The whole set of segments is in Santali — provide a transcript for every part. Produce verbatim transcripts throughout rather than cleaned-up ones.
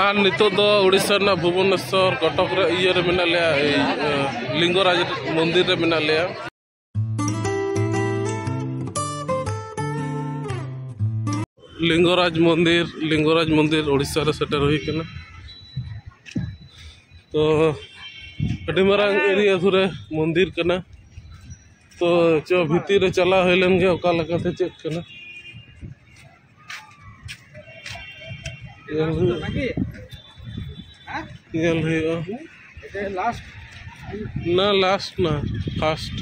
ᱟᱨ ᱱᱤᱛᱚᱜ ᱫᱚ ᱩᱲᱤᱥᱥᱟ ᱨᱮᱱᱟᱜ ᱵᱷᱩᱵᱚᱱᱮᱥᱥᱚᱨ, ᱠᱚᱴᱚᱠ ᱨᱮ, ᱤᱭᱟᱹ ᱨᱮ ᱢᱮᱱᱟᱜ ᱞᱮᱭᱟ, ᱮᱭ, ᱮ, ᱞᱤᱝᱜᱚᱨᱟᱡᱽ ᱢᱚᱱᱫᱤᱨ ᱨᱮ ᱢᱮᱱᱟᱜ ᱞᱮᱭᱟ᱾ ᱞᱤᱝᱜᱚᱨᱟᱡᱽ ᱢᱚᱱᱫᱤᱨ, ᱞᱤᱝᱜᱚᱨᱟᱡᱽ ᱢᱚᱱᱫᱤᱨ ᱩᱲᱤᱥᱥᱟ ᱨᱮ ᱥᱮᱴᱮᱨ ᱦᱩᱭ ᱠᱟᱱᱟ᱾ ᱛᱚ ᱟᱹᱰᱤ ᱢᱟᱨᱟᱝ ᱮᱨᱤᱭᱟ ᱫᱷᱩᱨᱮ ᱢᱚᱱᱫᱤᱨ ᱠᱟᱱᱟ᱾ ᱛᱚ ᱪᱚ ᱵᱷᱤᱛᱤᱨ ᱨᱮ ᱪᱟᱞᱟᱣ ᱦᱩᱭ ᱞᱮᱱ ᱜᱮ, ᱚᱠᱟ ᱞᱮᱠᱟᱛᱮ ᱪᱮᱫ ᱠᱟᱱᱟ ᱧᱮᱞ ᱦᱩᱭᱩᱜᱼᱟ᱾ ᱧᱮᱞ ᱦᱩᱭᱩᱜᱼᱟ᱾ এটা লাস্ট না, লাস্ট না, ফার্স্ট।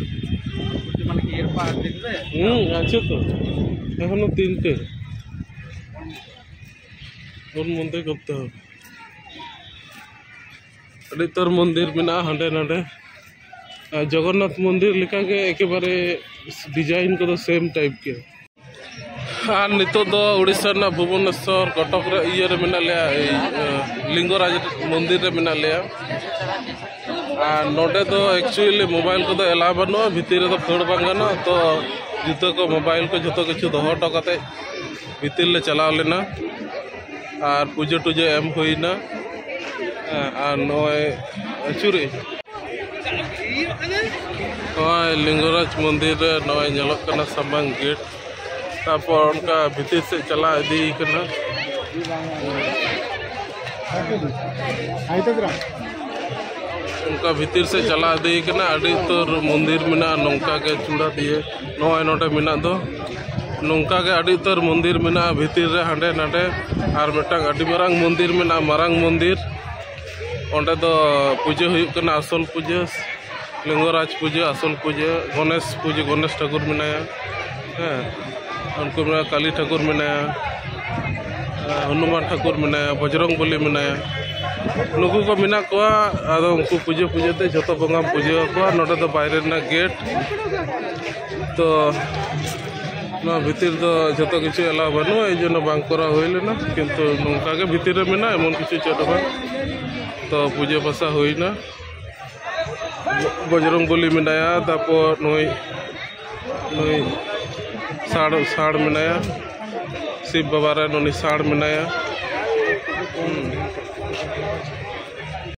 মানে কি এর পর দেখবে? হুম, আছে তো, এখনো তিনটে। ওর মধ্যে করতে হবে। ᱟᱹᱰᱤ ᱩᱛᱟᱹᱨ ᱢᱚᱱᱫᱤᱨ ᱢᱮᱱᱟᱜᱼᱟ ᱦᱟᱸᱰᱮ ᱱᱟᱰᱮ᱾ ᱟᱨ ᱡᱚᱜᱚᱱᱱᱟᱛᱷ ᱢᱚᱱᱫᱤᱨ ᱞᱮᱠᱟᱜᱮ ᱮᱠᱮᱵᱟᱨᱮ ᱰᱤᱡᱟᱭᱤᱱ ᱠᱚᱫᱚ ᱥᱮᱢ ᱴᱟᱭᱤᱯ ᱜᱮ᱾ ᱟᱨ ᱱᱤᱛᱚᱜ ᱫᱚ ᱩᱲᱤᱥᱥᱟ ᱨᱮᱱᱟᱜ ᱵᱷᱩᱵᱚᱱᱮᱥᱥᱚᱨ, ᱠᱚᱴᱚᱠ ᱨᱮ, ᱤᱭᱟᱹ ᱨᱮ ᱢᱮᱱᱟᱜ ᱞᱮᱭᱟ, ᱮᱭ, ᱮ, ᱞᱤᱝᱜᱚᱨᱟᱡᱽ ᱢᱚᱱᱫᱤᱨ ᱨᱮ ᱢᱮᱱᱟᱜ ᱞᱮᱭᱟ᱾ ᱟᱨ ᱱᱚᱰᱮ ᱫᱚ ᱮᱠᱪᱩᱭᱮᱞᱤ ᱢᱳᱵᱟᱭᱤᱞ ᱠᱚᱫᱚ ᱮᱞᱟᱣ ᱵᱟᱹᱱᱩᱜᱼᱟ, ᱵᱷᱤᱛᱤᱨ ᱨᱮᱫᱚ ᱠᱷᱟᱹᱲ ᱵᱟᱝ ᱜᱟᱱᱚᱜᱼᱟ᱾ ᱛᱚ ᱡᱩᱛᱟᱹ ᱠᱚ, ᱢᱳᱵᱟᱭᱤᱞ ᱠᱚ ᱡᱷᱚᱛᱚ ᱠᱤᱪᱷᱩ ᱫᱚᱦᱚ ᱦᱚᱴᱚ ᱠᱟᱛᱮ ᱵᱷᱤᱛᱤᱨ ᱞᱮ ᱪᱟᱞᱟᱣ ᱞᱮᱱᱟ᱾ ᱟᱨ ᱯᱩᱡᱟᱹ ᱴᱩᱡᱟᱹ ᱮᱢ ᱦᱩᱭᱱᱟ᱾ ᱦᱮᱸ, ᱟᱨ ᱱᱚᱜᱼᱚᱭ ᱟᱹᱪᱩᱨᱮ ᱱᱚᱜᱼᱚᱭ ᱞᱤᱝᱜᱚᱨᱟᱡᱽ ᱢᱚᱱᱫᱤᱨ ᱨᱮ ᱱᱚᱜᱼᱚᱭ ᱧᱮᱞᱚᱜ ᱠᱟᱱᱟ ᱥᱟᱢᱟᱝ ᱜᱮᱴ᱾ ᱛᱟᱨᱯᱚᱨ ᱚᱱᱠᱟ ᱵᱷᱤᱛᱤᱨ ᱥᱮᱫ ᱪᱟᱞᱟᱣ ᱤᱫᱤ ᱠᱟᱱᱟ᱾ ᱚᱱᱠᱟ ᱵᱷᱤᱛᱤᱨ ᱥᱮᱫ ᱪᱟᱞᱟᱣ ᱤᱫᱤ ᱠᱟᱱᱟ, ᱟᱹᱰᱤ ᱩᱛᱟᱹᱨ ᱢᱚᱱᱫᱤᱨ ᱢᱮᱱᱟᱜᱼᱟ ᱱᱚᱝᱠᱟ ᱜᱮ ᱪᱩᱲᱟ ᱫᱤᱭᱮ᱾ ᱱᱚᱜᱼᱚᱭ ᱱᱚᱰᱮ ᱢᱮᱱᱟᱜ ᱫᱚ ᱱᱚᱝᱠᱟ ᱜᱮ ᱟᱹᱰᱤ ᱩᱛᱟᱹᱨ ᱢᱚᱱᱫᱤᱨ ᱢᱮᱱᱟᱜᱼᱟ ᱵᱷᱤᱛᱤᱨ ᱨᱮ ᱦᱟᱸᱰᱮ ᱱᱟᱰᱮ᱾ ᱟᱨ ᱢᱤᱫᱴᱟᱝ ᱟᱹᱰᱤ ᱢᱟᱨᱟᱝ ᱢᱚᱱᱫᱤᱨ ᱢᱮᱱᱟᱜᱼᱟ, ᱢᱟᱨᱟᱝ ᱢᱚᱱᱫᱤᱨ᱾ ᱚᱸᱰᱮ ᱫᱚ ᱯᱩᱡᱟᱹ ᱦᱩᱭᱩᱜ ᱠᱟᱱᱟ, ᱟᱥᱚᱞ ᱯᱩᱡᱟᱹ᱾ ᱞᱤᱝᱜᱚᱨᱟᱡᱽ ᱯᱩᱡᱟᱹ, ᱟᱥᱚᱞ ᱯᱩᱡᱟᱹ, ᱜᱚᱱᱮᱥ ᱯᱩᱡᱟᱹ, ᱜᱚᱱᱮᱥ ᱴᱷᱟᱹᱠᱩᱨ ᱢᱮᱱᱟᱭᱟ᱾ ᱦᱮᱸ, ᱩᱱᱠᱩ ᱢᱮᱱᱟᱜᱼᱟ, ᱠᱟᱞᱤ ᱴᱷᱟᱹᱠᱩᱨ ᱢᱮᱱᱟᱭᱟ, ᱦᱮᱸ, ᱦᱚᱱᱩᱢᱟᱱ ᱴᱷᱟᱹᱠᱩᱨ ᱢᱮᱱᱟᱭᱟ, ᱵᱚᱡᱽᱨᱚᱝ ᱵᱚᱞᱤ ᱢᱮᱱᱟᱭᱟ᱾ ᱱᱩᱠᱩ ᱠᱚ ᱢᱮᱱᱟᱜ ᱠᱚᱣᱟ᱾ ᱟᱫᱚ ᱩᱱᱠᱩ ᱯᱩᱡᱟᱹ ᱯᱩᱡᱟᱹ ᱛᱮ ᱡᱷᱚᱛᱚ ᱵᱚᱸᱜᱟᱢ ᱯᱩᱡᱟᱹ ᱟᱠᱚᱣᱟ᱾ ᱱᱚᱰᱮ ᱫᱚ ᱵᱟᱭᱨᱮ ᱨᱮᱱᱟᱜ ᱜᱮᱴ᱾ ᱛᱚ ᱱᱚᱣᱟ ᱵᱷᱤᱛᱤᱨ ᱫᱚ ᱡᱷᱚᱛᱚ ᱠᱤᱪᱷᱩ ᱮᱞᱟᱣ ᱵᱟᱹᱱᱩᱜᱼᱟ, ᱮᱭ ᱡᱚᱱᱱᱚ ᱵᱟᱝ ᱠᱚᱨᱟᱣ ᱦᱩᱭ ᱞᱮᱱᱟ᱾ ᱠᱤᱱᱛᱩ ᱱᱚᱝᱠᱟ ᱜᱮ ᱵᱷᱤᱛᱤᱨ ᱨᱮ ᱢᱮᱱᱟᱜᱼᱟ, ᱮᱢᱚᱱ ᱠᱤᱪᱷᱩ ᱪᱮᱫ ᱦᱚᱸ ᱵᱟᱝ᱾ ᱛᱚ ᱯᱩᱡᱟᱹ ᱯᱟᱥᱟ ᱦᱩᱭᱱᱟ᱾ ᱵᱚᱡᱽᱨᱚᱝ ᱵᱚᱞᱤ ᱢᱮᱱᱟᱭᱟ, ᱛᱟᱯᱚᱨ ᱱᱩᱭ, ᱱᱩᱭ ᱥᱟᱲ, ᱥᱟᱲ ᱢᱮᱱᱟᱭᱟ, ᱥᱤᱵ ᱵᱟᱵᱟ ᱨᱮᱱ ᱩᱱᱤ ᱥᱟᱲ ᱢᱮᱱᱟᱭᱟ᱾ ᱦᱩᱸ᱾